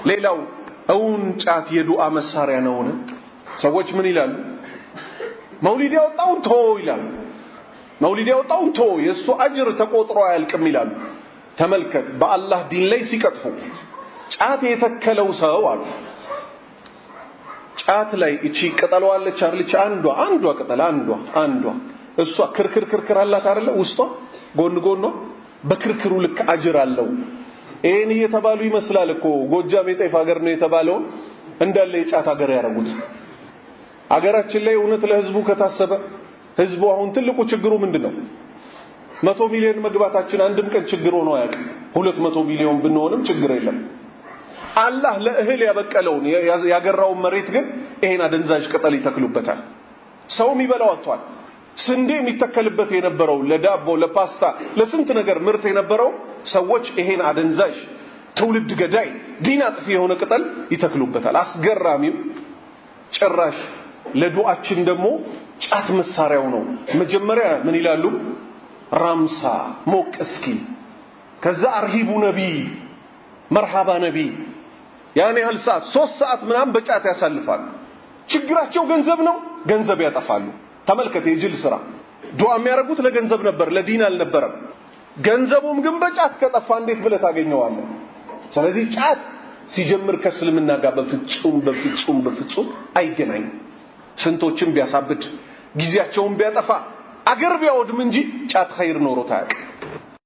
ሌላው እውን ጫት የዱዓ መሳሪያ ነውን? ሰዎች ምን ይላሉ? መውሊድ ያወጣውን ተወው ይላሉ። መውሊድ ያወጣውን ተወው፣ የእሱ አጅር ተቆጥሮ አያልቅም ይላሉ። ተመልከት፣ በአላህ ዲን ላይ ሲቀጥፉ ጫት የተከለው ሰው አሉ ጫት ላይ እቺ ቅጠሏ አለች አይደል? አንዷ ቅጠል አንዷ እሷ ክርክር ክርክር አላት አይደለ? ውስጧ ጎን ጎኗ በክርክሩ ልክ አጅር አለው። ይሄን እየተባሉ ይመስላል እኮ ጎጃም የጤፍ ሀገር ነው የተባለውን እንዳለ የጫት ሀገር ያደረጉት። አገራችን ላይ እውነት ለህዝቡ ከታሰበ ህዝቡ አሁን ትልቁ ችግሩ ምንድን ነው? 100 ሚሊዮን መግባታችን አንድም ቀን ችግር ሆኖ አያውቅም። 200 ሚሊዮን ብንሆንም ችግር የለም። አላህ ለእህል ያበቀለውን ያገራውን መሬት ግን ይሄን አደንዛዥ ቅጠል ይተክሉበታል። ሰው የሚበላው አጥቷል። ስንዴ የሚተከልበት የነበረው ለዳቦ፣ ለፓስታ፣ ለስንት ነገር ምርት የነበረው ሰዎች ይሄን አደንዛዥ ትውልድ ገዳይ ዲን አጥፊ የሆነ ቅጠል ይተክሉበታል። አስገራሚው ጭራሽ ለዱዓችን ደግሞ ጫት መሳሪያው ነው። መጀመሪያ ምን ይላሉ? ራምሳ ሞቅ እስኪ፣ ከዛ አርሂቡ ነቢ፣ መርሃባ ነቢ። ያን ያህል ሰዓት 3 ሰዓት ምናምን በጫት ያሳልፋሉ። ችግራቸው ገንዘብ ነው፣ ገንዘብ ያጠፋሉ። ተመልከት የጅል ስራ። ዱዓ የሚያደርጉት ለገንዘብ ነበር፣ ለዲን አልነበረም። ገንዘቡም ግን በጫት ከጠፋ እንዴት ብለህ ታገኘዋለህ? ስለዚህ ጫት ሲጀምር ከእስልምና ጋር በፍጹም በፍጹም በፍጹም አይገናኝም። ስንቶችን ቢያሳብድ ጊዜያቸውን ቢያጠፋ አገር ቢያወድም እንጂ ጫት ኸይር ኖሮት አያውቅም።